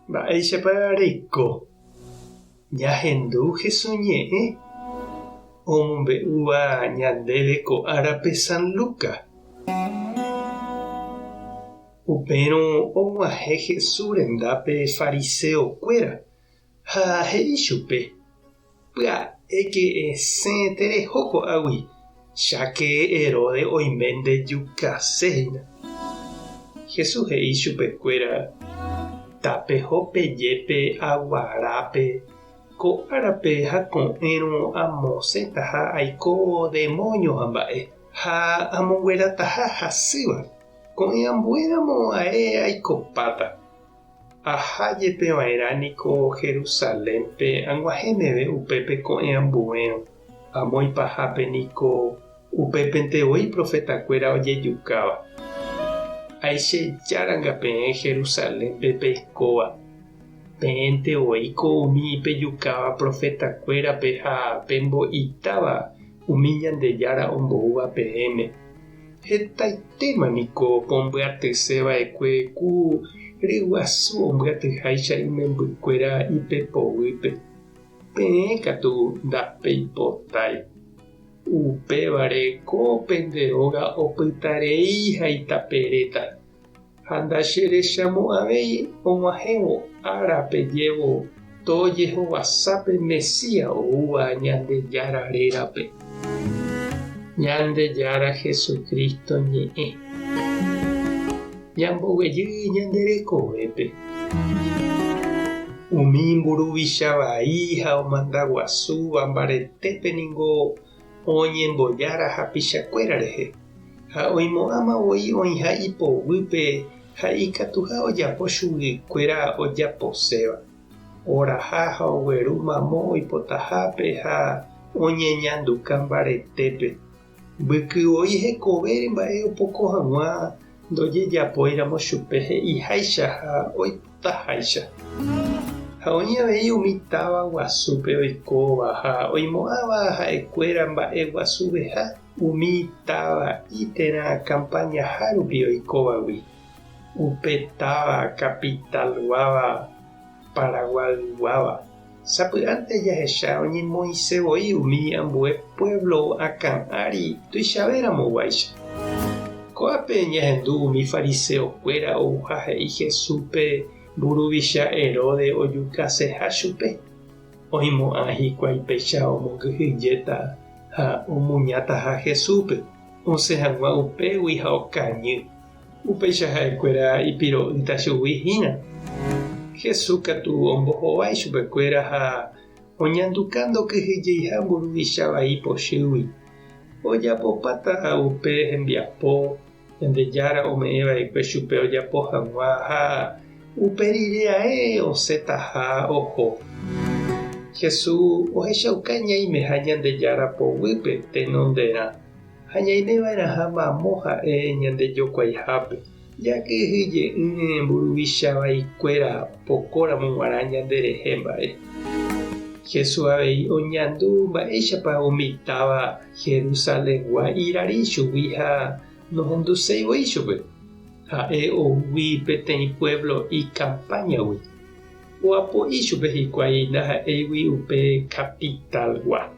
Mba'éichapa reiko? Ñahendu Jesús ñe'ẽ omombe'úva ñandéve ko árape San Lucas. Upérõ og̃uahẽ Jesús rendápe fariséo kuéra ha he'i chupe, Pya'éke esẽ tereho ko'águi, cháke Herodes oime ndejukase hína. Jesús he'i chupekuéra, Tapeho peje pe aguarápe, ko árape ha ko'ẽrõ amosẽtaha aiko demóño ha mba'e, ha amonguerataha hasýva, ko'ẽ ambuéramo ae aikopáta. Aha jepe va'erã niko Jerusalénpe ag̃uahẽ meve upépe ko'ẽ ambuérõ, amo ipahápe niko upépente voi profetakuéra ojejukáva. Aichejáranga peẽ Jerusalénpe peikóva, peẽnte voíko umi pejukáva profetakuérape ha pembo'itáva umi Ñandejára omboúva peẽme. Hetaitéma niko pombyatyse va'ekue ku ryguasu ombyatyháicha imembykuéra ipepoguýpe. Peẽ katu ndapeipotái. Upévare ko pende róga opyta rei ha itaperéta, ha ndacherechamo'ãvéi og̃uahẽvo ára pejévo tojehovasa pe Mesías oúva Ñandejára rérape. Ñandejára Jesucristo ñe'ẽ. Ñamboguejy ñande rekovépe. Umi mburuvicha vai ha omanda guasúva mbaretépe ningo oñembojára hapichakuéra rehe, ha oimo'ãma voi oĩha ipoguýpe ha ikatuha ojapo chuguikuéra ojaposéva, oraha ha ogueru mamo oipotahápe ha oñeñanduka mbaretépe. Mbyky voi hekovére mba'e opoko hag̃ua ndojejapóiramo chupe he'iháicha ha oipotaháicha. Ha oĩ avei umi táva guasúpe oikóva ha oimo'ãva ha'ekuéra mba'e guasuveha umi táva'i térã kampañaha rupi oikóvagui, upe táva capital-guáva Paraguayguáva. Sapy'ánte jahecha oñemoĩse voi umi ambue pueblo akã ári tuichavéramo guáicha. Ko'ápe ñahendu umi fariseo-kuéra ouha he'i Jesúspe mburuvicha Herodes ojukaseha chupe. Oimo'ã hikuái péicha omongyhyjéta ha omuñataha Jesúspe osẽ hag̃ua upégui ha okañy. Upéicha ha'ekuéra ipiro'ýta chugui hína. Jesús katu ombohovái chupekuéra ha oñanduka ndokyhyjeiha mburuvicha vai pochýgui. Ojapopáta upe hembiapo Ñandejára ome'ẽ va'ekue chupe ojapo hag̃ua ha upe rire ae osẽtaha oho. Jesús ohechauka ñaimeha Ñandejára poguýpe tenonderã. Ha ñaime va'erãha mamo ha'e ñande jokuaihápe, jakyhyje'ỹre mburuvicha vaikuéra opokóramo g̃uarã ñande rehe mba'e. Jesús avei oñandu mba'éichapa umi táva Jerusalengua irari chugui ha nohenduséi voi chupe. Ha'e oúgui peteĩ puévlo ikampáñagui. Oapo'i chupe hikuái ndaha'éigui upe kapitalgua.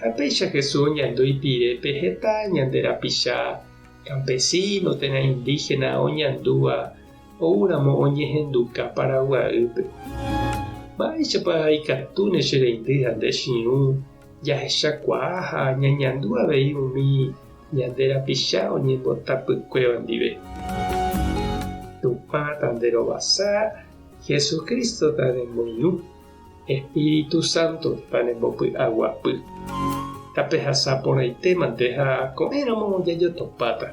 Ha péicha Jesús oñandu ipirépe heta ñande rapicha campesino térã indígena oñandúva oúramo oñehenduka Paraguaýpe. Mba'éichapa ikatúne che reindy ha nde che irũ jahechakuaa ha ñañandu avei umi ñande rapicha oñembotapykuéva ndive? Tupã tanderovasa, Jesucristo tanemoirũ. Espíritu Santo tanembopy'aguapy. Tapehasa porãitémante ha ko'ẽramo jajotopáta.